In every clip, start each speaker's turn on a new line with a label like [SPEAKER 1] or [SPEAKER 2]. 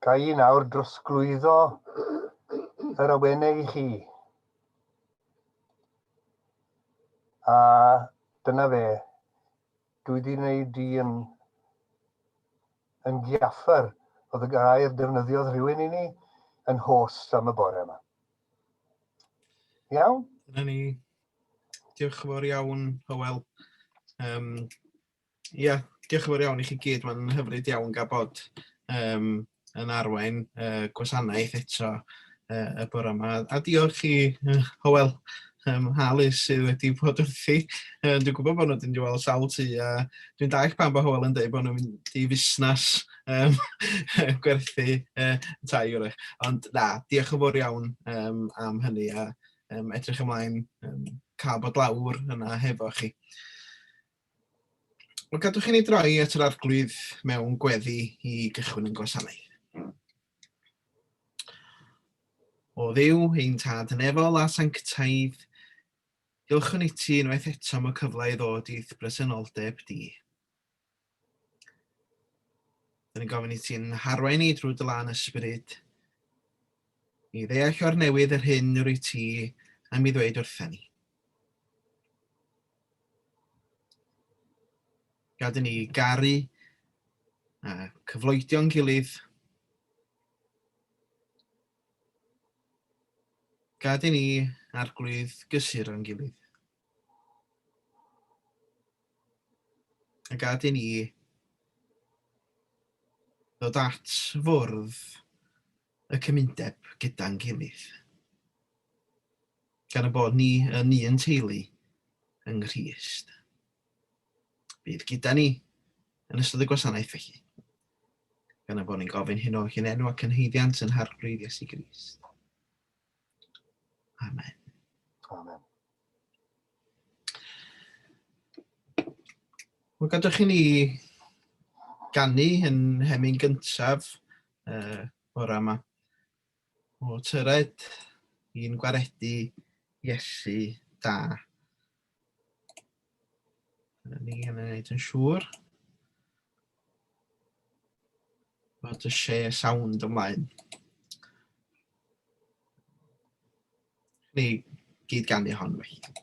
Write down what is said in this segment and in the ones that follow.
[SPEAKER 1] Ga i nawr drosglwyddo yr awenau i chi. A dyna fe. Dwi wedi gwneud di yn, yn giaffer, oedd y gair defnyddiodd rhywun i ni, yn host am y bore yma. Iawn?
[SPEAKER 2] Dyna ni. Diolch yn fawr iawn, Hywel. Um, Ia, diolch yn fawr iawn i chi gyd. Mae'n hyfryd iawn gael bod um, yn arwain gwasanaeth eto y bore yma. A diolch i Hywel Halys sydd wedi bod wrthi. Dwi'n gwybod bod nhw wedi mynd i weld sawl tŷ a dwi'n dallt pam bod Hywel yn dweud bod nhw'n mynd i fusnes gwerthu tai wrach. Ond na, diolch yn fawr iawn am hynny a edrych ymlaen cael bod lawr yna hefo chi. Wel, gadwch i ni droi at yr Arglwydd mewn gweddi i gychwyn yn gwasanaeth. O Dduw, ein Tad nefol a sanctaidd, diolchwn i ti unwaith eto am y cyfle i ddod i'th bresenoldeb di. Dyn ni'n gofyn i ti'n harwain ni drwy dy lân ysbryd, i ddeall o'r newydd yr hyn yr wyt ti am i ddweud wrtha ni. Gad i ni garu a cyfloedio'n gilydd. Gad i ni arglwydd gysuro'n gilydd. A gad i ni ddod at fwrdd y cymundeb gyda'n gilydd. Gan y bod ni yn un teulu yng Nghrist. Bydd gyda ni yn ystod y gwasanaeth felly. Gan y bod ni'n gofyn hyn oll yn enw ac yn haeddiant yn Harglwydd Iesu Grist. Amen.
[SPEAKER 1] Amen.
[SPEAKER 2] Wel, gadwch i ni ganu yn hemyn gyntaf bore yma. O tyred i'n gwaredu Iesu da. Dyna ni yn ei wneud yn siŵr bod y share sound ymlaen. Ni gyd ganu hon felly.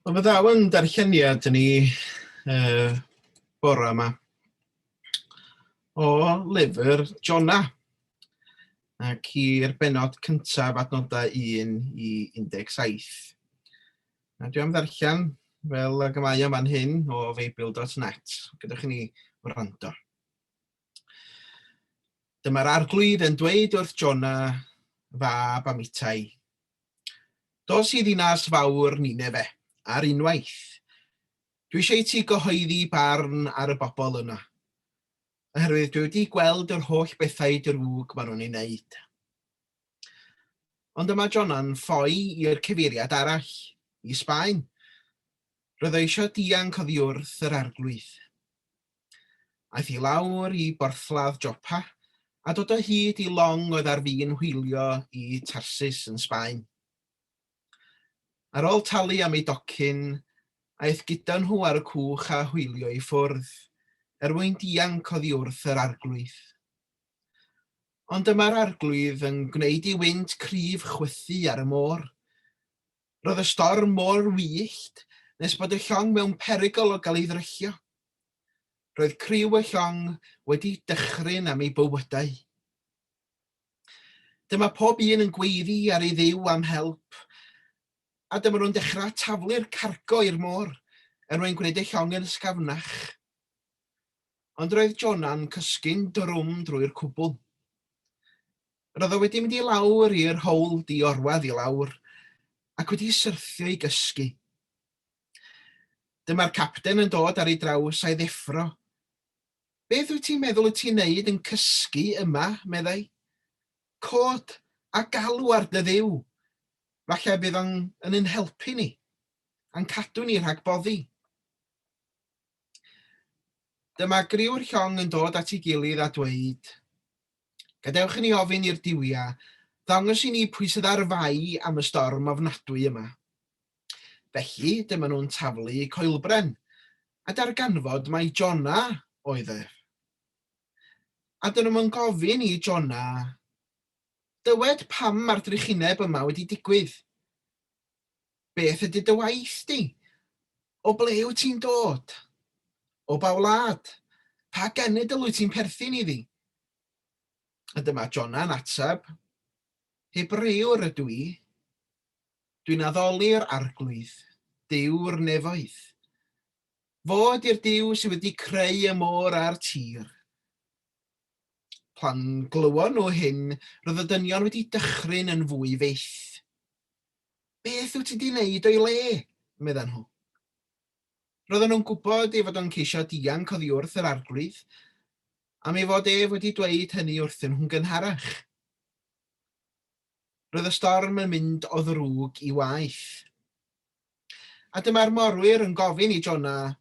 [SPEAKER 2] Wel, fyddaw yn darlleniad ni uh, bore yma o lyfr Jona ac i'r benod cyntaf adnodau 1 i 17. A dwi am ddarllen fel ag y mae o'n fan hyn o feibl.net. Gadewch i ni wrando. Dyma'r arglwydd yn dweud wrth Jona, fab Amitai, Dos i ddinas fawr Nineve, ar unwaith. Dwi eisiau i ti gyhoeddi barn ar y bobl yna, oherwydd dwi wedi gweld yr holl bethau drwg maen nhw'n ei wneud. Ond dyma Jona'n ffoi i'r cyfeiriad arall, i Sbaen. Roedd o eisiau dianc oddi wrth yr arglwydd. Aeth i lawr i borthladd Jopa a dod o hyd i long oedd ar fin hwylio i Tarsus yn Sbaen. Ar ôl talu am ei docyn, aeth gyda nhw ar y cwch a hwylio i ffwrdd, er mwyn dianc oddi wrth yr arglwydd. Ond dyma'r arglwydd yn gwneud i wynt cryf chwythu ar y môr. Roedd y storm mor wyllt nes bod y llong mewn perygl o gael ei ddryllio. Roedd criw y llong wedi dychryn am eu bywydau. Dyma pob un yn gweiddi ar ei dduw am help, a dyma nhw'n dechrau taflu'r cargo i'r môr er mwyn gwneud y llong yn ysgafnach. Ond roedd Jona'n cysgu'n drwm drwy'r cwbl. Roedd o wedi mynd i lawr i'r howld i orwedd i lawr ac wedi syrthio i gysgu. Dyma'r capten yn dod ar ei draws a'i ddeffro. Beth wyt ti'n meddwl wyt ti'n neud yn cysgu yma, meddai. Cod a galw ar dy dduw. Falle bydd o'n yn ein helpu ni, a'n cadw ni rhag boddi. Dyma griw'r llong yn dod at ei gilydd a dweud, Gadewch i ni ofyn i'r duwiau ddangos i ni pwy sydd ar fai am y storm ofnadwy yma. Felly, dyma nhw'n taflu coelbren, a darganfod mai Jona oedd ef. A dyn nhw'n gofyn i Jona, Dywed pam mae'r drychineb yma wedi digwydd. Beth ydy dy waith di? O ble wyt ti'n dod? O ba wlad? Pa genedl wyt ti'n perthyn iddi? A dyma Jona'n ateb, Hebrëwr ydw i. Dwi'n addoli'r Arglwydd, Duw'r nefoedd. Fo ydy'r Duw sydd wedi creu y môr a'r tir. Pan glywon nhw hyn, roedd y dynion wedi dychryn yn fwy fyth. Beth wyt ti 'di wneud o'i le? meddan nhw. Roedden nhw'n gwybod ei fod o'n ceisio dianc oddi wrth yr arglwydd, am ei fod ef wedi dweud hynny wrthyn nhw'n gynharach. Roedd y storm yn mynd o ddrwg i waeth. A dyma'r morwyr yn gofyn i Jona,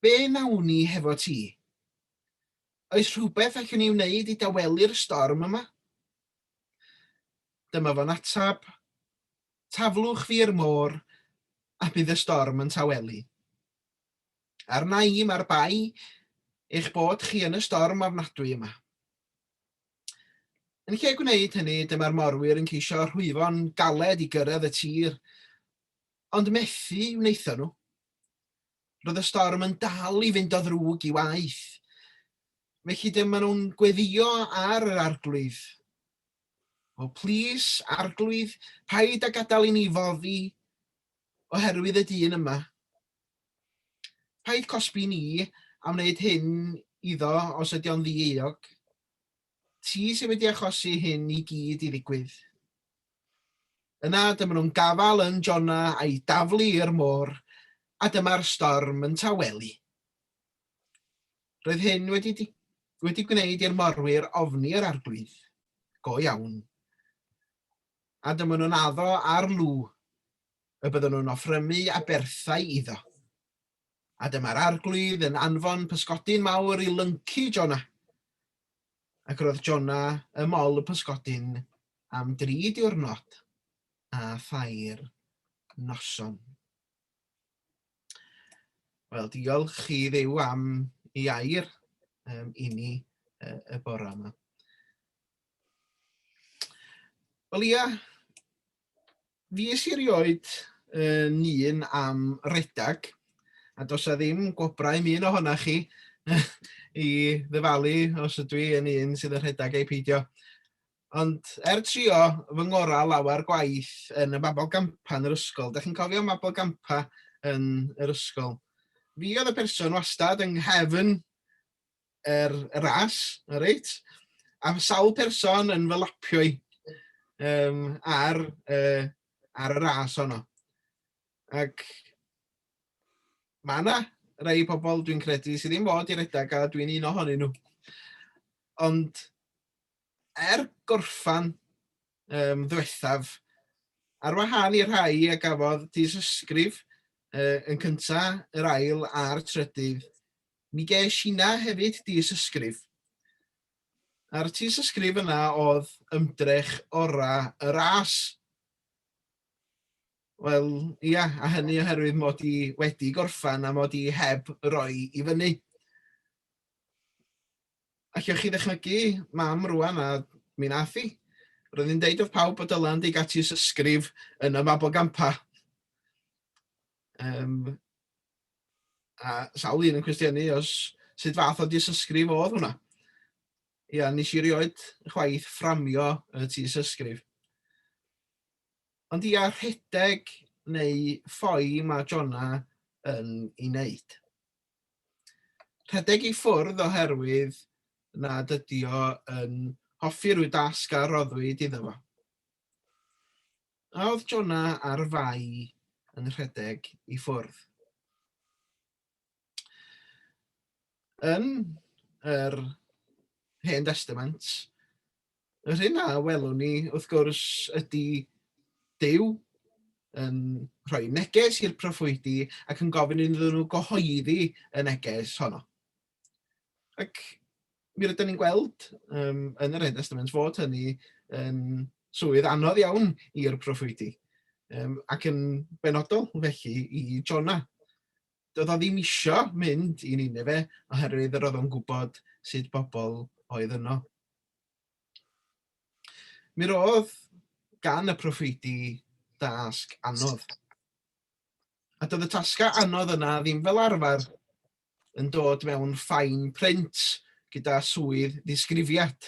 [SPEAKER 2] Be wnawn ni hefo ti? Oes rhywbeth allwn ni wneud i dawelu'r storm yma? Dyma fo'n ateb, Taflwch fi i'r môr, a bydd y storm yn tawelu. Arna i mae'r bai eich bod chi yn y storm ofnadwy yma. Yn lle gwneud hynny, dyma'r morwyr yn ceisio rhwyfo'n galed i gyrraedd y tir, ond methu wnaethon nhw. Roedd y storm yn dal i fynd o ddrwg i waeth. Felly dyma nhw'n gweddio ar yr arglwydd. O, plîs, arglwydd, paid â gadael i ni foddi oherwydd y dyn yma. Paid cosbi ni am wneud hyn iddo os ydy o'n ddi-euog. Ti sydd wedi achosi hyn i gyd i ddigwydd. Yna dyma nhw'n gafael yn Jona a'i daflu i'r môr, a dyma'r storm yn tawelu. Roedd hyn wedi, wedi gwneud i'r morwyr ofni yr arglwydd, go iawn. A dyma nhw'n addo ar lw y byddwn nhw'n offrymu aberthau iddo. A dyma'r arglwydd yn anfon pysgodyn mawr i lyncu Jona. Ac roedd Jona ym mol y pysgodyn am dri diwrnod a thair noson. Wel, diolch i Dduw am ei air um, i ni y, y bore yma. Wel ia, fi i erioed yn un am redag, a does 'na ddim gwobrau im un ohonach chi i ddyfalu os ydw i yn un sydd yn rhedeg ai peidio. Ond er trio fy ngorau lawer gwaith yn y mabolgampa yn yr ysgol, da chi'n cofio mabolgampa yn yr ysgol? Fi oedd y person wastad yng nghefn yr ras, reit? A sawl person yn fy lapio i ar, ar y ras honno. Ac mae yna rai pobl dwi'n credu sydd ddim fod i redag a dwi'n un ohonyn nhw. Ond er gorffan ddiwethaf, ar wahân i'r rhai a gafodd dysysgrif yn cynta, yr ail a'r trydydd, mi ges inna hefyd dysysgrif. A'r tysysgrif yna oedd ymdrech ora y ras. Wel, ia, a hynny oherwydd mod i wedi gorffan a mod i heb roi i fyny. Allwch chi ddychmygu mam rwan a mi nath hi. Roedd hi'n deud wrth pawb bod Dylan 'di gael tystysgrif yn y Mabolgampa. A sawl un yn cwestiynu os sut fath o dystysgrif oedd hwnna. Ia, nes i rioed chwaith fframio y tystysgrif. Ond ia, rhedeg neu ffoi mae Jonah yn ei wneud. Rhedeg i ffwrdd oherwydd nad ydy o yn hoffi rhyw dasg a roddwyd iddo fo. A oedd Jonah ar fai yn rhedeg i ffwrdd? Yn yr Hen Destament, Yr hyn a welwn ni, wrth gwrs, ydy Duw yn rhoi neges i'r proffwydi ac yn gofyn iddyn nhw gyhoeddi y neges honno. Ac mi rydyn ni'n gweld yn yr Hen Testament fod hynny yn swydd anodd iawn i'r proffwydi, ac yn benodol felly i Jonah. Doedd o ddim isio mynd i Nineve oherwydd yr oedd o'n gwybod sut bobl oedd yno. Mi roedd gan y proffwydi dasg anodd. A doedd y tasgau anodd yna ddim fel arfer yn dod mewn fine print gyda swydd ddisgrifiad.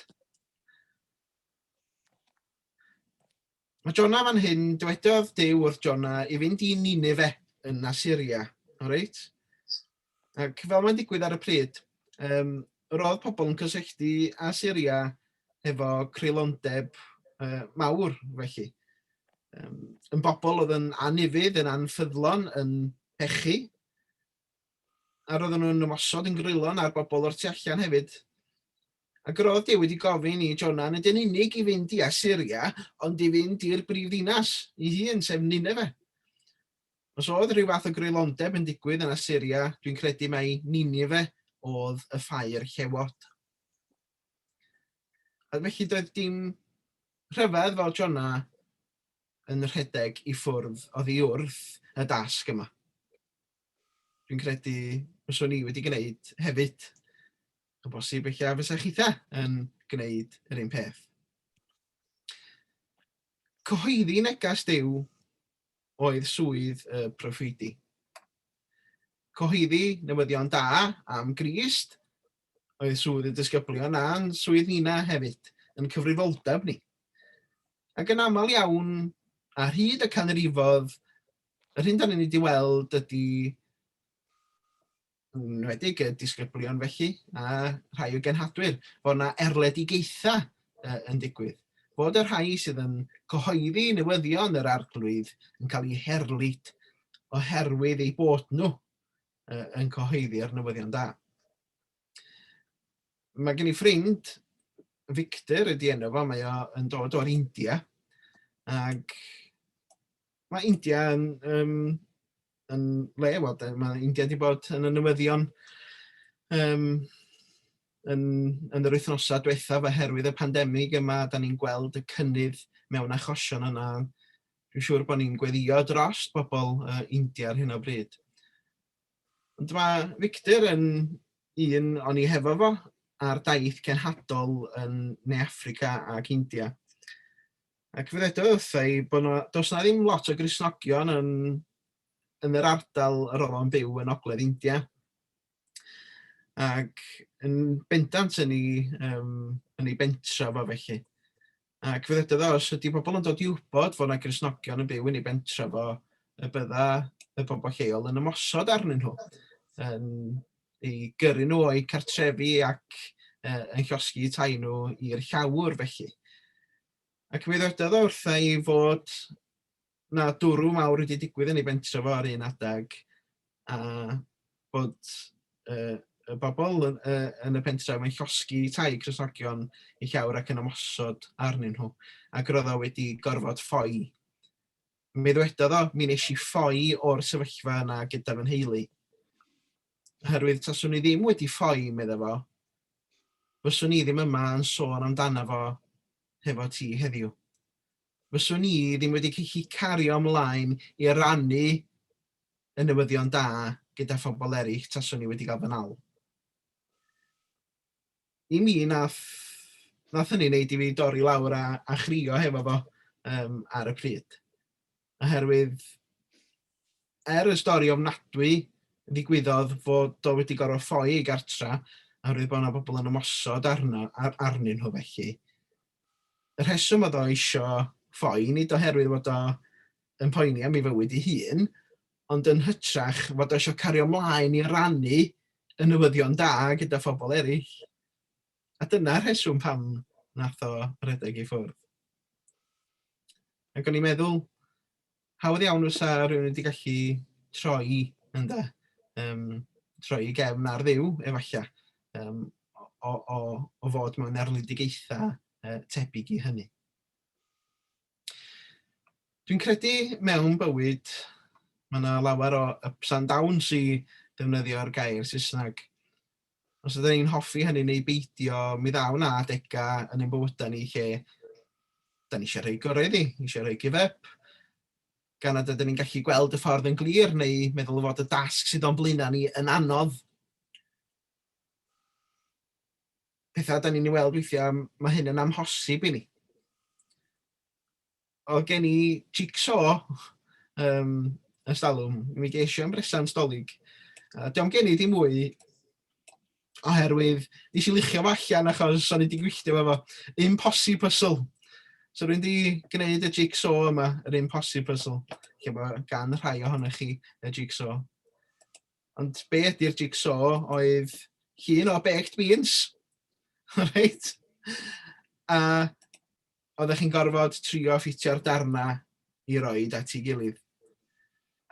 [SPEAKER 2] Mae Jonah fan hyn, dywedodd Duw wrth Jonah i fynd i Nineve yn Assyria, reit? Ac fel mae'n digwydd ar y pryd, yr oedd pobl yn cysylltu Assyria efo creulondeb mawr, felly. Yn bobl oedd yn anufudd, yn anffyddlon, yn pechu, a roedden nhw'n ymosod yn greulon ar bobl o'r tu allan hefyd. Ac yr oedd Duw wedi gofyn i Jonah nid yn unig i fynd i Assyria, ond i fynd i'r brif ddinas ei hun, sef Nineve. Os oedd rhyw fath o greulondeb yn digwydd yn Assyria, dwi'n credu mai Nineve oedd y ffair llewod. A felly doedd dim rhyfedd fod Jonah yn rhedeg i ffwrdd oddi wrth y dasg yma. Dwi'n credu fyswn i wedi gwneud hefyd. O bosib ella fysa chitha yn gwneud yr un peth. Cyhoeddi neges Duw oedd swydd y proffwydi. Cyhoeddi newyddion da am Grist oedd swydd y disgyblion a'n swydd nina hefyd, yn cyfrifoldeb ni. Ac yn aml iawn, ar hyd y canrifodd, yr hyn da ni'n wedi weld ydy, yn enwedig y disgyblion felly, a rhai o genhadwyr, fod yna erledigaethau yn digwydd. Fod y rhai sydd yn cyhoeddi newyddion yr arglwydd yn cael eu herlid oherwydd eu bod nhw yn cyhoeddi'r newyddion da. Mae gen i ffrind, Victor ydy enw fo, mae o yn dod o'r India, ac mae India yn le, wel, mae India wedi bod yn y newyddion yn yr wythnosau diwethaf oherwydd y pandemig yma, da ni'n gweld y cynnydd mewn achosion yna. Dwi'n siŵr bod ni'n gweddio dros bobl India ar hyn o bryd. Ond mae Victor yn un o'n i hefo fo ar daith cenhadol yn Ne Affrica ac India. Ac fe ddedodd wrtha i bod 'na, does 'na ddim lot o Gristnogion yn, yn yr ardal yr oedd o'n byw yn Ogledd India. Ac yn bendant yn ei, um, yn ei bentra fo felly. Ac fe ddedodd o, os ydy pobl yn dod i wybod fod 'na Gristnogion yn byw yn ei bentra fo, y bydda y bobl lleol yn ymosod arnyn nhw, yn eu gyrru nhw o'u cartrefi ac uh, yn llosgi tai nhw i'r llawr felly. Ac fe ddedodd o wrtha i fod na dwrw mawr wedi digwydd yn ei bentre fo ar un adeg, a bod uh, y bobl yn, uh, yn y pentref yn llosgi tai Cristnogion i llawr ac yn ymosod arnyn nhw, ac roedd o wedi gorfod ffoi. Mi ddwedodd o, mi nes i ffoi o'r sefyllfa yna gyda fy nheulu. Oherwydd taswn i ddim wedi ffoi, medda fo, fyswn i ddim yma yn sôn amdano fo hefo ti heddiw. Fyswn i ddim wedi gallu cario ymlaen i rannu y newyddion da gyda phobl eraill taswn i wedi cael fy nal. I mi, nath, nath hynny wneud i fi dorri lawr a, a chrio hefo fo um, ar y pryd. Oherwydd, er y stori ofnadwy ddigwyddodd fod o wedi gorfod ffoi ei gartra, oherwydd bod yna bobl yn ymosod arno, ar, arnyn nhw felly, Y rheswm oedd o isio ffoi, nid oherwydd fod o yn poeni am ei fywyd ei hun, ond yn hytrach fod o eisiau cario mlaen i rannu y newyddion da gyda phobl eraill. A dyna'r rheswm pam nath o redeg i ffwrdd. Ac o'n i'n meddwl, hawdd iawn fysa rhywun wedi gallu troi, ynde, um, troi i gefn ar Dduw, efallai, um, o, o, o fod mewn erledigaethau uh, tebyg i hynny. Dwi'n credu mewn bywyd, mae yna lawer o ups and downs i ddefnyddio'r gair Saesneg. Os ydyn ni'n hoffi hynny neu beidio, mi ddaw 'na adegau yn ein bywydau ni lle da ni eisiau rhoi gorau iddi, eisiau rhoi give up, gan nad ydyn ni'n gallu gweld y ffordd yn glir neu meddwl fod y dasg sydd o'n blaenau ni yn anodd. Pethau da ni'n ei weld weithiau, mae hyn yn amhosib i ni. Oedd gen i jigsaw um, ers talwm. Mi ges i am bresant Dolig. Uh, Diolch gen i ddim mwy oherwydd nes i luchio fo allan achos o'n i wedi gwylltio fo. Impossible puzzle. So rwy'n di gwneud y jigsaw yma, yr impossible puzzle, lle mae gan rhai ohonoch chi y jigsaw. Ond be ydy'r jigsaw oedd llun o baked beans. Reit? A oeddech chi'n gorfod trio ffitio'r darnau i roid at ei gilydd.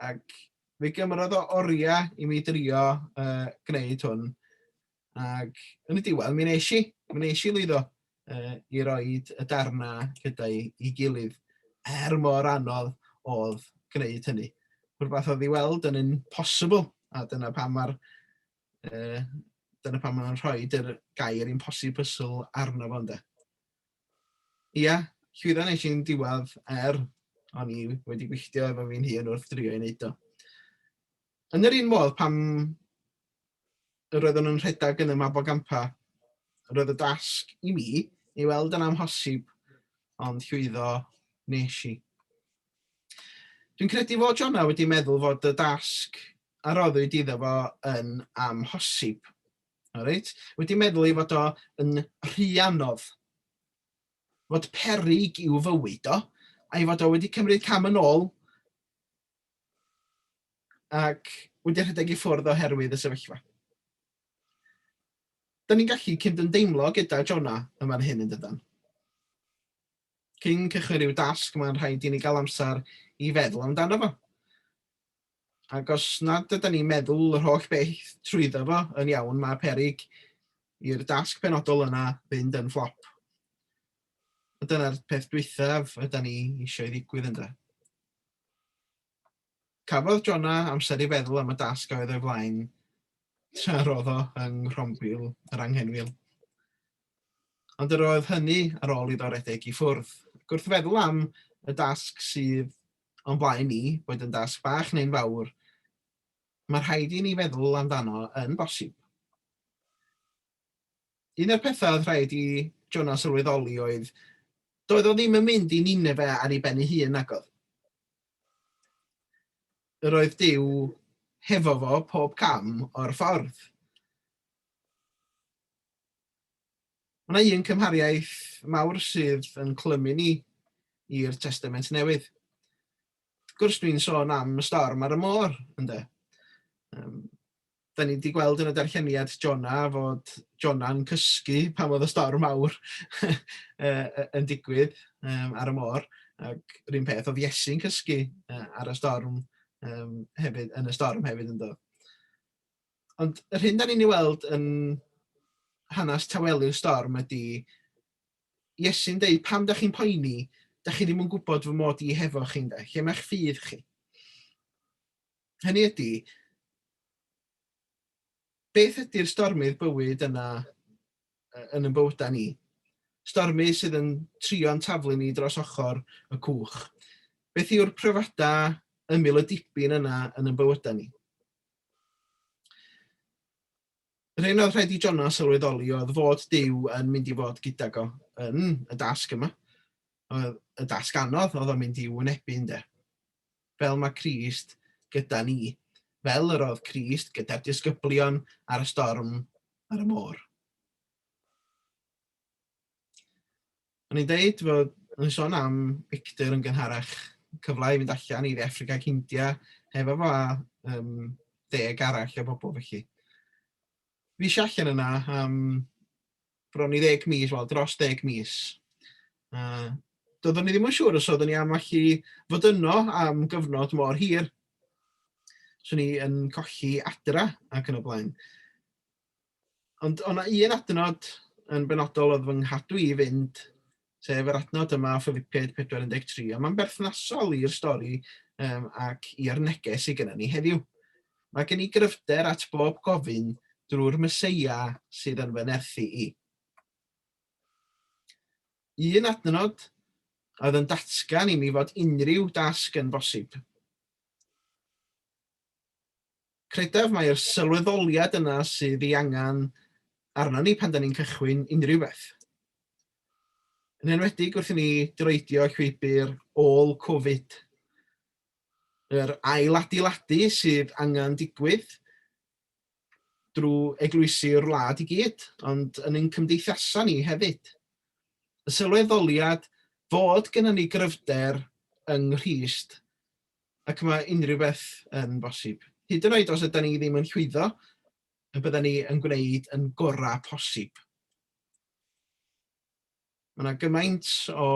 [SPEAKER 2] Ac fe gymrodd o oriau i mi drio uh, gwneud hwn. Ac yn y diwedd, mi nes i, mi nes i lwyddo uh, i roid y darnau gyda'i i gilydd, er mor anodd oedd gwneud hynny. Rhywbeth oedd i weld yn impossible, a dyna pam mae'r uh, dyna pam mae'n rhoi yr gair impossible puzzle arno fo ynde. Ia, llwyddo nes i'n diwedd er o'n i wedi gwylltio efo fi'n hun wrth drio i wneud o. Yn yr un modd, pam yr oeddwn yn rhedeg yn y Mabolgampa, roedd y dasg i mi ei weld yn amhosib, ond llwyddo nes i. Dwi'n credu fod Jonah wedi meddwl fod y dasg a roddwyd iddo fo yn amhosib. Reit? Wedi meddwl ei fod o yn rhy anodd. Fod peryg i'w fywyd o, a'i fod o wedi cymryd cam yn ôl ac wedi rhedeg i ffwrdd oherwydd y sefyllfa. Da ni'n gallu cydymdeimlo gyda Jonah yn fan hyn yn dydan? Cyn cychwyn rhyw dasg, mae'n rhaid i ni gael amser i feddwl amdano fo. Ac os nad ydan ni'n meddwl yr holl beth trwyddo fo yn iawn, mae peryg i'r dasg penodol yna fynd yn fflop. A dyna'r peth dwythaf ydan ni eisiau ei ddigwydd ynde. Cafodd Jonah amser i feddwl am y dasg a oedd o'i flaen tra roedd o yng nghrombil yr anghenfil. Ond yr oedd hynny ar ôl iddo redeg i ffwrdd. Ac wrth feddwl am y dasg sydd o'n blaen ni, boed yn dasg bach neu'n fawr, mae rhaid i ni feddwl amdano yn bosib. Un o'r pethau oedd rhaid i Jonah sylweddoli oedd Doedd o ddim yn mynd i Nineve ar ei ben ei hun, nag oedd? Yr oedd Duw hefo fo pob cam o'r ffordd. Mae yna un cymhariaeth mawr sydd yn clymu ni i'r Testament Newydd. Wrth gwrs dwi'n sôn am y storm ar y môr, ynde? Um, da ni wedi gweld yn y darlleniad Jona fod Jona'n cysgu pan oedd y storm mawr yn digwydd um, ar y môr. Ac yr un peth oedd Iesu'n cysgu ar y storm um, hefyd, yn y storm hefyd ynddo. Ond yr hyn da ni'n ei weld yn hanes tawelu'r storm ydy Iesu'n deud, pam da chi'n poeni, da chi ddim yn gwybod fy mod i hefo chi, ynde? Lle mae'ch ffydd chi? Hynny ydy, beth ydy'r stormydd bywyd yna yn yn bywydau ni? Stormydd sydd yn trio'n taflu ni dros ochr y cwch. Beth yw'r pryfadau ymyl y dibyn yna yn yn bywydau ni? Yr hyn oedd rhaid i Jonah sylweddoli oedd fod Duw yn mynd i fod gydag o yn y dasg yma. Oedd y dasg anodd oedd o'n mynd i'w wynebu ynde. Fel mae Crist gyda ni. Fel yr oedd Crist gyda'r disgyblion ar y storm ar y môr. O'n i'n deud fod, o'n i'n sôn am Victor yn gynharach, cyfle i fynd allan i Dde Affrica ac India hefo fo a um, deg arall o bobl felly. Fi eisiau allan yna am bron i ddeg mis, wel dros deg mis. Uh, doeddwn ni ddim yn siŵr os oeddwn ni am allu fod yno am gyfnod mor hir. Swn i yn colli adra ac yn y blaen. Ond o'na un adnod yn benodol oedd fy nghadw i fynd, sef yr adnod yma o Philipiaid 4.13, a mae'n berthnasol i'r stori um, ac i'r neges sydd gennym ni heddiw. Mae gen i gryfder at bob gofyn drwy'r Meseia sydd yn fy nerthu i. Un adnod oedd yn datgan i mi fod unrhyw dasg yn bosib. Credaf mai'r sylweddoliad yna sydd ei angen arnon ni pan 'da ni'n cychwyn unrhyw beth. Yn enwedig wrth i ni droedio llwybr ôl-Covid. Yr ailadeiladu sydd angen digwydd drwy eglwysi'r wlad i gyd, ond yn ein cymdeithasau ni hefyd. Y sylweddoliad fod gennym ni gryfder yng Nghrist ac mae unrhyw beth yn bosib. Hyd yn oed os ydy ni ddim yn llwyddo, y bydden ni yn gwneud yn gorau posib. Mae yna gymaint o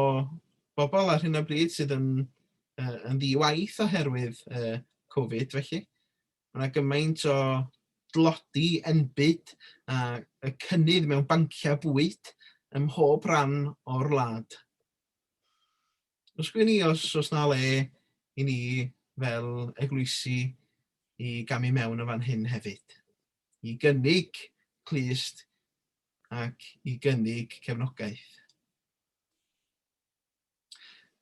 [SPEAKER 2] bobl ar hyn o bryd sydd yn, uh, yn ddi-waith oherwydd uh, Covid, felly. Mae yna gymaint o dlodi enbyd a y cynnydd mewn banciau bwyd ym mhob rhan o'r wlad. Os gwyn i os oes 'na le i ni fel eglwysi i gamu mewn yn fan hyn hefyd, i gynnig clust ac i gynnig cefnogaeth.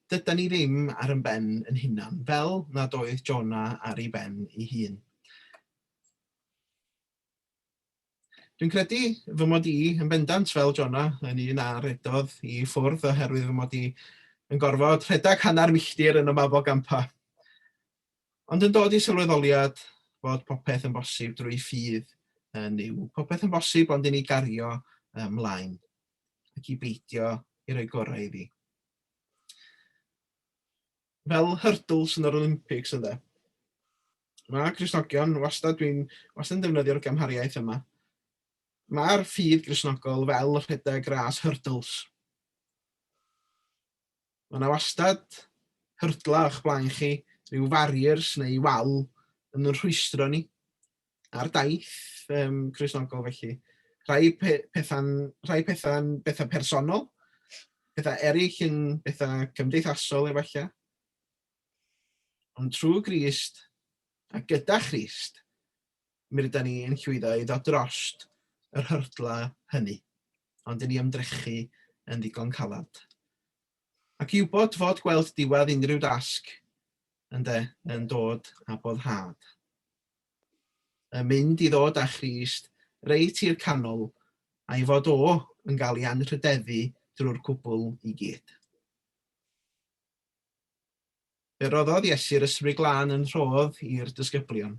[SPEAKER 2] Dydan ni ddim ar yn ben yn hunan, fel nad oedd Jona ar ei ben ei hun. Dwi'n credu fy mod i yn bendant fel Jonah yn un a redodd i ffwrdd oherwydd fy mod i yn gorfod rhedeg hanner milltir yn y mabolgampa. Ond yn dod i sylweddoliad fod popeth yn bosib drwy ffydd yn Nuw. Popeth yn bosib ond i ni gario ymlaen ac i beidio i roi gorau iddi. Fel hurdles yn yr Olympics ynde. Mae Cristnogion, wastad dwi'n wastad yn defnyddio'r gymhariaeth yma. Mae'r ffydd Gristnogol fel rhedeg ras hurdles. Mae yna wastad hyrdla o'ch blaen chi, rhyw farriers neu wal yn yn rhwystro ni ar daith um, Cristnogol felly. Rhai, pe pethau'n, rhai pethau'n bethau personol, pethau eraill yn bethau cymdeithasol efallai. Ond trwy Grist a gyda Christ, mi rydan ni yn llwyddo i ddod drost yr hyrdla hynny, ond i ni ymdrechu yn ddigon calad. Ac i wybod fod gweld diwedd unrhyw dasg, ynde, yn dod â boddhad. Yn mynd i ddod â Christ reit i'r canol, a'i fod o yn gael ei anrhydeddu drwy'r cwbl i gyd. Fe roddodd Iesu'r Ysbryd Glân yn rhodd i'r disgyblion.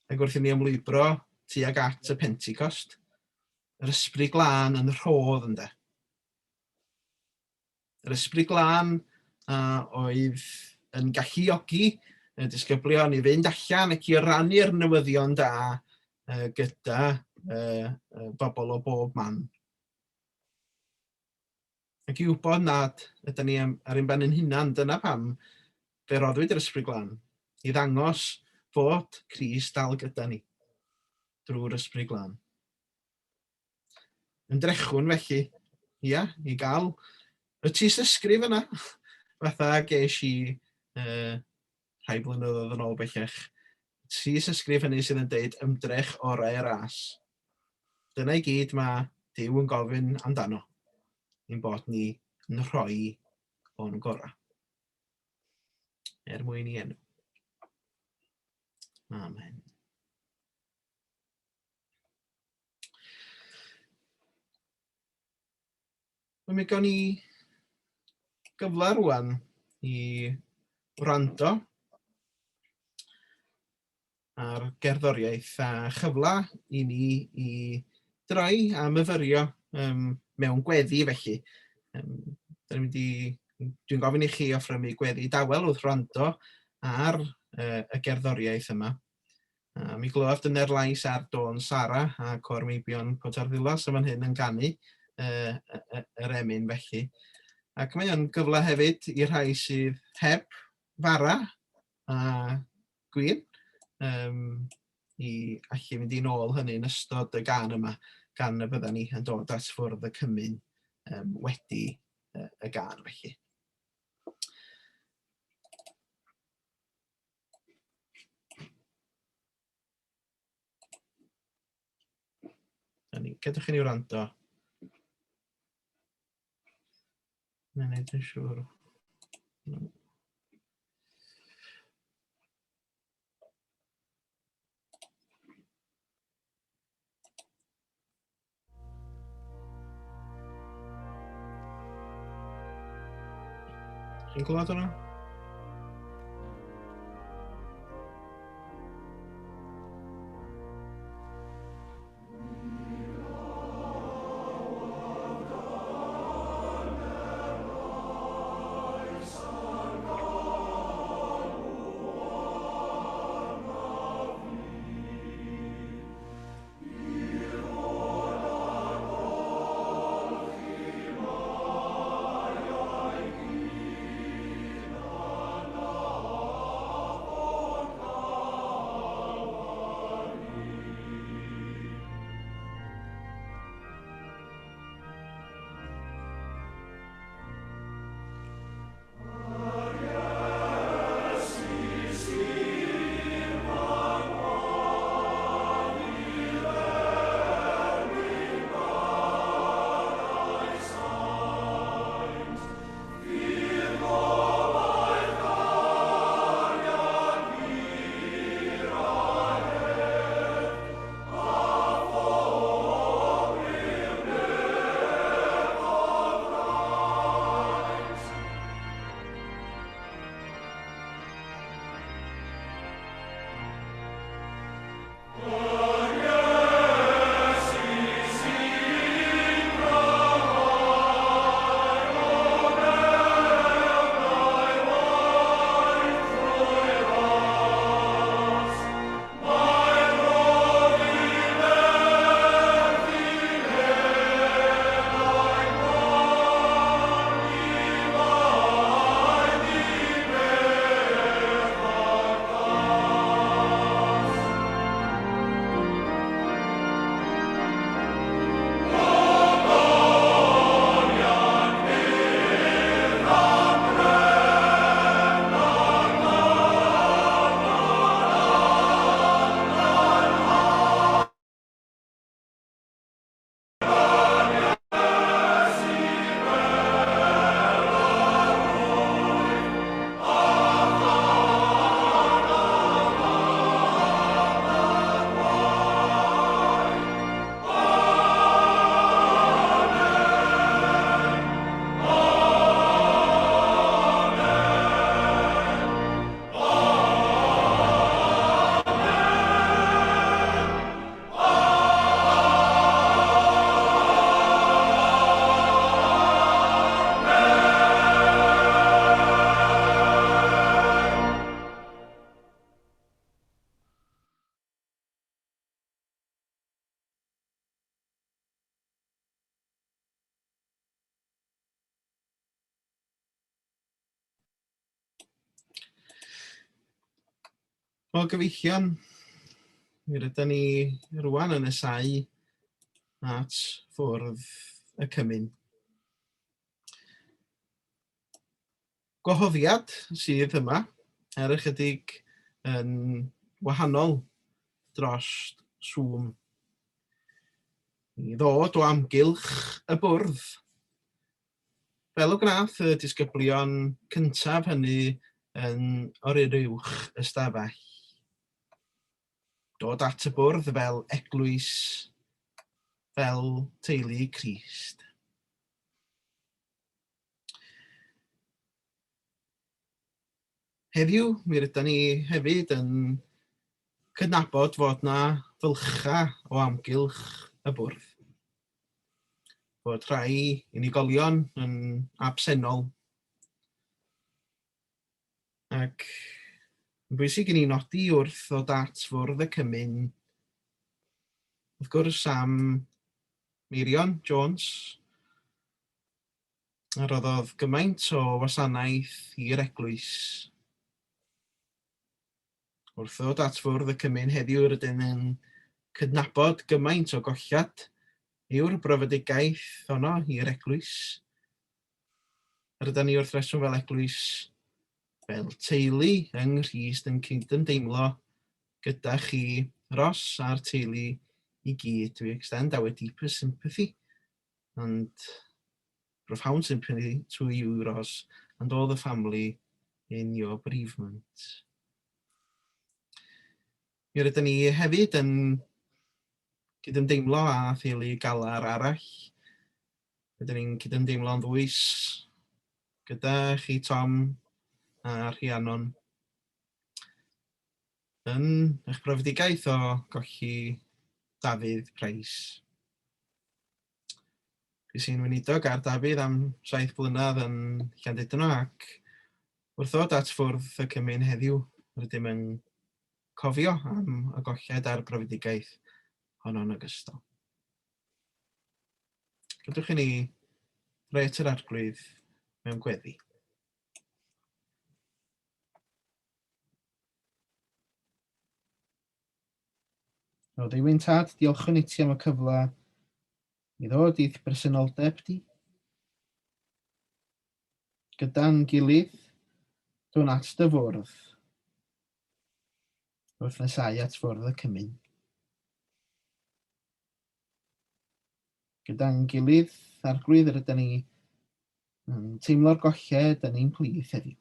[SPEAKER 2] Ac wrth i ni ymlwybro tuag at y Pentecost, yr Ysbryd Glân yn rhodd ynde. Yr Ysbryd Glân a oedd yn galluogi y disgyblion i fynd allan ac i rannu'r newyddion da gyda bobl o bob man. Ac i wybod nad ydyn ni ar ein ben ein hunan, dyna pam fe roddwyd yr Ysbryd Glân, i ddangos fod Crist dal gyda ni drwy'r Ysbryd Glân. Ymdrechwn felly, ia, i gael y tystysgrif yna, fatha ges i rhai blynyddoedd yn ôl bellach. Tystysgrif hynny sydd yn deud ymdrech orau y ras. Dyna i gyd mae Duw yn gofyn amdano, ein bod ni yn rhoi o'n gorau. Er mwyn i enw. Amen. Wel, mi gawn ni gyfle rwan i wrando ar gerddoriaeth a chyfle i ni i droi a myfyrio mewn gweddi felly. Da ni'n mynd i, dwi'n gofyn i chi offrymu gweddi dawel wrth wrando ar y gerddoriaeth yma. Mi glywaf dyner lais ar dôn Sara a Côr Meibion Pontarddulais yn fan hyn yn ganu yr emyn felly. Ac mae o'n gyfle hefyd i'r rhai sydd heb fara a gwin i allu mynd i nôl hynny yn ystod y gân yma, gan y byddan ni yn dod at fwrdd y cymun wedi y gân felly. Na ni, gadewch i ni wrando. Na wneud yn siŵr. No. Chi'n clywed hwnna? Wel, gyfeillion, mi rydyn ni rwan yn nesáu at fwrdd y cymun. Gwahoddiad sydd yma, er ychydig yn wahanol dros Zoom. I ddod o amgylch y bwrdd Fel y gwnaeth y disgyblion cyntaf hynny yn oruwch ystafell. Dod at y bwrdd fel eglwys, fel teulu Crist. Heddiw, mi rydan ni hefyd yn cydnabod fod 'na fylchau o amgylch y bwrdd. Bod rhai unigolion yn absennol. Ac yn bwysig i ni nodi wrth ddod at fwrdd y cymun, wrth gwrs am Meirion Jones, a roddodd gymaint o wasanaeth i'r eglwys. Wrth ddod at fwrdd y cymun heddiw rydym yn cydnabod gymaint o golliad yw'r brofedigaeth honno i'r eglwys. Rydyn ni wrth reswm fel eglwys, fel teulu yng Nghrist yn cydymdeimlo gyda chi, Ros a'r teulu i gyd. We extend our deepest sympathy and profound sympathy to you, Ros, and all the family in your bereavement. Mi rydyn ni hefyd yn cydymdeimlo â theulu galar arall. Rydyn ni'n cydymdeimlo'n ddwys gyda chi, Tom, a Rhiannon. Yn eich profedigaeth o golli Dafydd Price. Fues i'n weinidog ar Dafydd am saith blynedd yn Llandudno ac wrth ddod at fwrdd y cymun heddiw, rydym yn cofio am y golled a'r brofedigaeth honno'n ogystal. Gadewch i ni droi at yr Arglwydd mewn gweddi. O Dduw'n Tad, diolchwn i ti am y cyfle i ddod i'th bresenoldeb di. Gyda'n gilydd, dwn at dy fwrdd, wrth nesau at fwrdd y cymun. Gyda'n gilydd, Arglwydd, rydyn ni yn teimlo'r golled yn ein plith heddiw.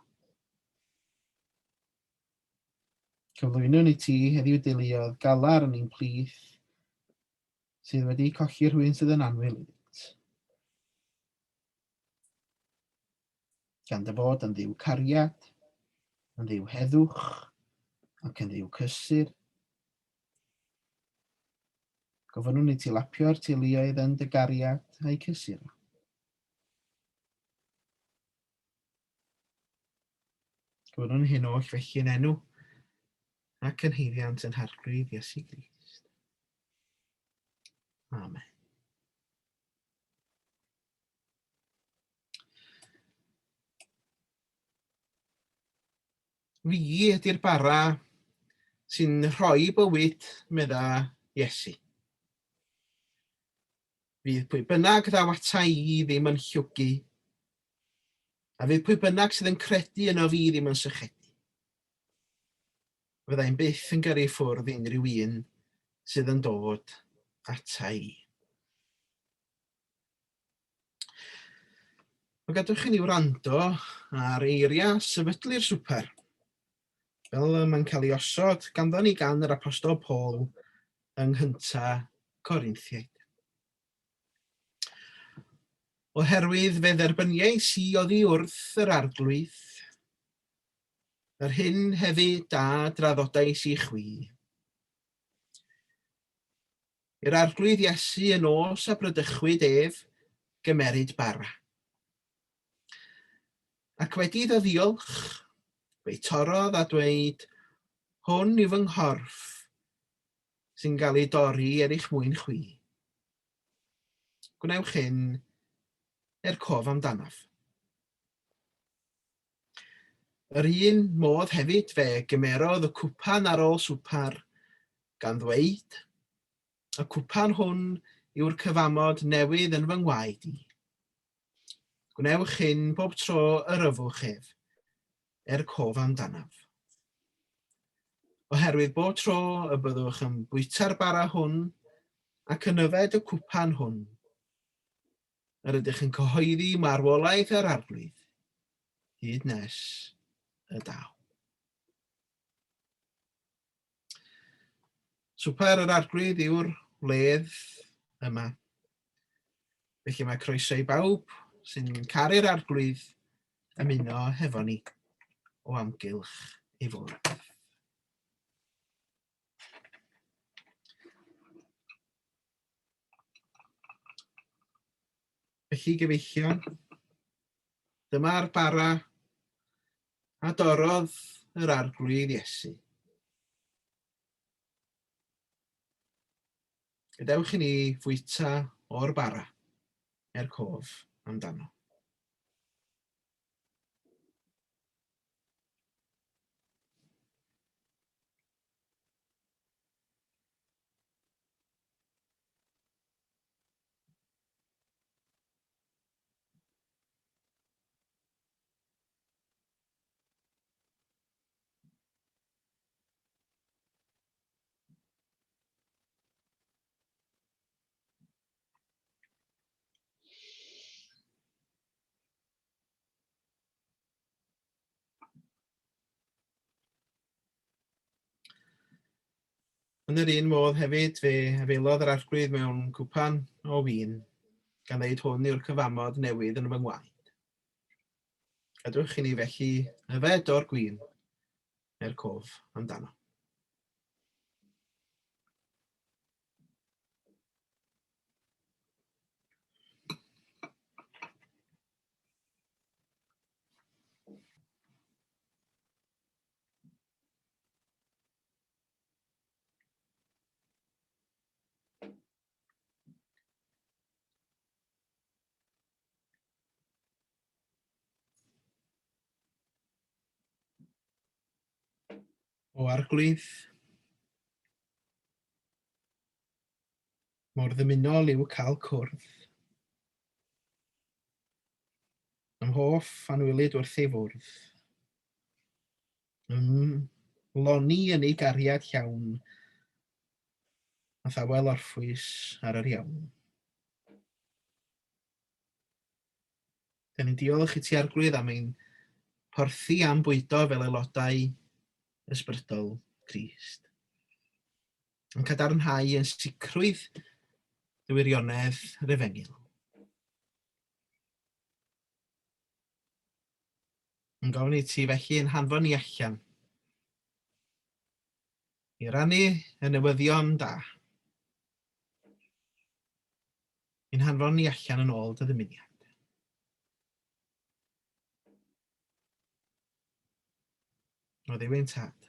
[SPEAKER 2] Cyflwynwn i ti heddiw deuluoedd galar yn ein plith sydd wedi colli rhywun sydd yn annwyl iddynt. Gan dy fod yn ddiw cariad, yn ddiw heddwch, ac yn ddiw cysur. Gofynnwn i ti lapio'r teuluoedd yn dy gariad a'u cysur. Gofynnwn hyn oll felly yn enw ac yn haeddiant yn Harglwydd Iesu Grist. Amen. Fi ydy'r bara sy'n rhoi bywyd, medda Iesu. Fydd pwy bynnag ddaw ata i ddim yn llwgu, a fydd pwy bynnag sydd yn credu yno fi ddim yn sychedu. Fydda i'n byth yn gyrru ffwrdd unrhyw un sydd yn dod ata i. Wel, gadwch i ni wrando ar eiriau sefydlu'r swper, fel y mae'n cael ei osod ganddo ni gan yr Apostol Paul yng nghynta Corinthiaid. Oherwydd fe dderbyniais i oddi wrth yr Arglwydd, yr hyn hefyd a draddodais i chwi. I'r Arglwydd Iesu y nos a bradychwyd ef, gymeryd bara. Ac wedi iddo ddiolch, fe'i torrodd a dweud, Hwn yw fy nghorff, sy'n cael ei dorri er eich mwyn chwi. Gwnewch hyn er cof amdanaf. Yr un modd hefyd fe gymerodd y cwpan ar ôl swpar, gan ddweud, Y cwpan hwn yw'r cyfamod newydd yn fy ngwaed i. Gwnewch hyn bob tro yr yfwch ef, er cof amdanaf. Oherwydd bob tro y byddwch yn bwyta'r bara hwn ac yn yfed y cwpan hwn, yr ydych yn cyhoeddi marwolaeth yr Arglwydd, hyd nes y daw. Swper yr Arglwydd yw'r wledd yma. Felly mae croeso i bawb sy'n caru'r Arglwydd ymuno hefo ni o amgylch ei fwrdd. Felly gyfeillion, dyma'r bara a dorrodd yr Arglwydd Iesu. Gadewch i ni fwyta o'r bara er cof amdano. Yn yr un modd hefyd, fe afaelodd yr Arglwydd mewn cwpan o win, gan ddeud hwn yw'r cyfamod newydd yn fy ngwaed. Gadewch i ni felly yfed o'r gwin er cof amdano. O Arglwydd, mor ddymunol yw cael cwrdd. Ym hoff anwylyd wrth ei fwrdd. Ym loni yn ei gariad llawn, a thawel orffwys ar yr iawn. Da ni'n diolch i ti Arglwydd am ein porthi a'n bwydo fel aelodau ysbrydol Crist. Yn cadarnhau yn sicrwydd y wirionedd yr efengyl. Yn gofyn i ti felly yn hanfon ni allan i rannu y newyddion da. I'n hanfon ni allan yn ôl dy ddymuniad. O Dduw ein Tad.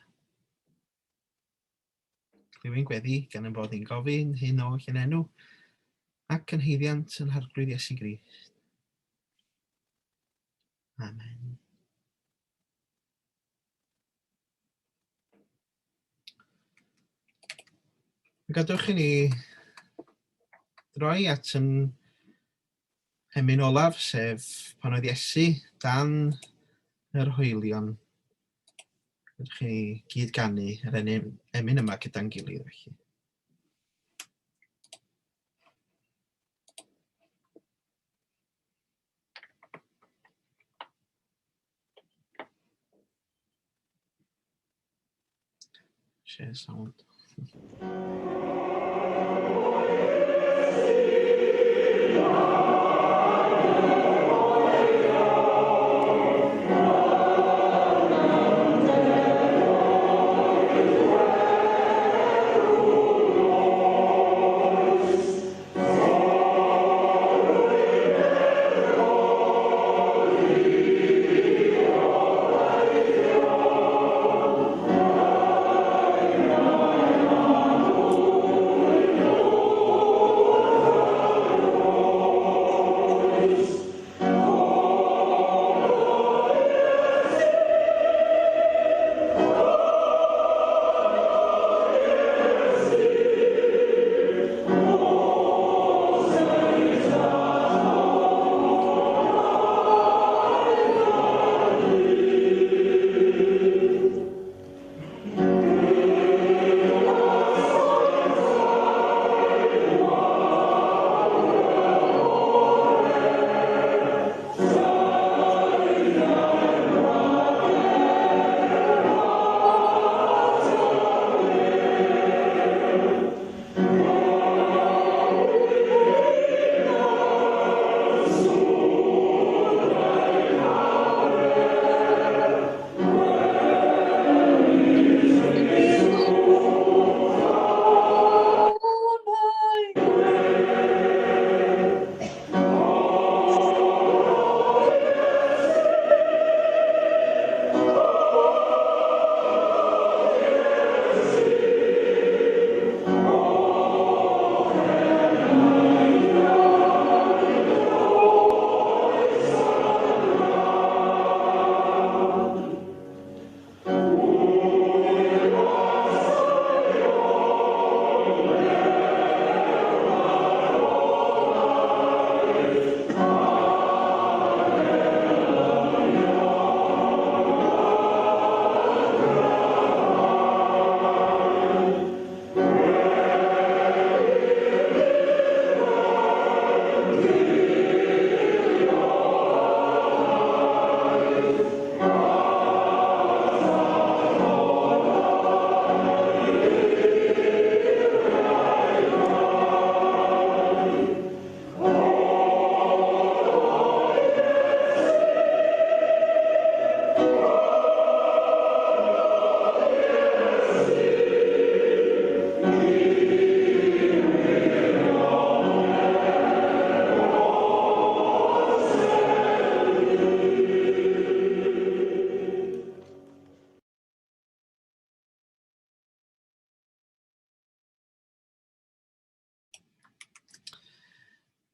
[SPEAKER 2] Clyw ein gweddi gan ein bod ni'n gofyn hyn oll yn enw ac yn haeddiant yn Harglwydd Iesu Grist. Amen. Gadewch i ni droi at yn hemyn olaf, sef pan oedd Iesu dan yr hoelion. Gadewch i ni gyd ganu yr emyn yma gyda'n gilydd felly. Share sound.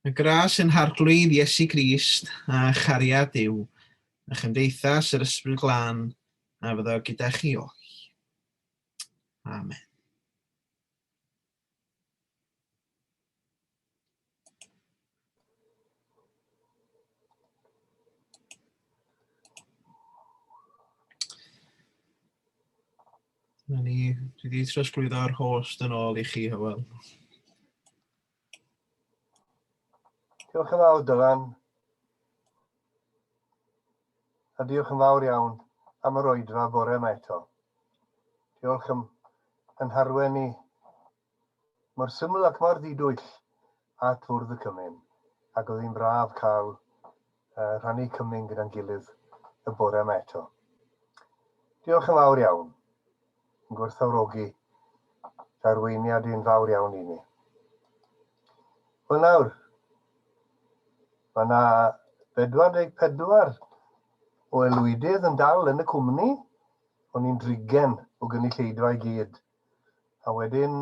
[SPEAKER 2] Y gras yn Harglwydd Iesu Grist a chariad Duw a chymdeithas yr Ysbryd Glân a fyddo gyda chi oll. Amen. Na ni, dwi wedi trosglwyddo'r host yn ôl i chi, Hywel.
[SPEAKER 1] Diolch yn fawr, Dylan. A diolch yn fawr iawn am yr oedfa bore yma eto. Diolch am yn harwen ni mor syml ac mor ddidwyll at fwrdd y cymun, ac oedd hi'n braf cael uh, rhannu cymun gyda'n gilydd y bore yma eto. Diolch yn fawr iawn. Yn gwerthfawrogi arweiniad un fawr iawn i ni. Wel nawr, mae yna 44 o aelwydydd yn dal yn y cwmni. O'n i'n drigen o gynulleidfa i gyd. A wedyn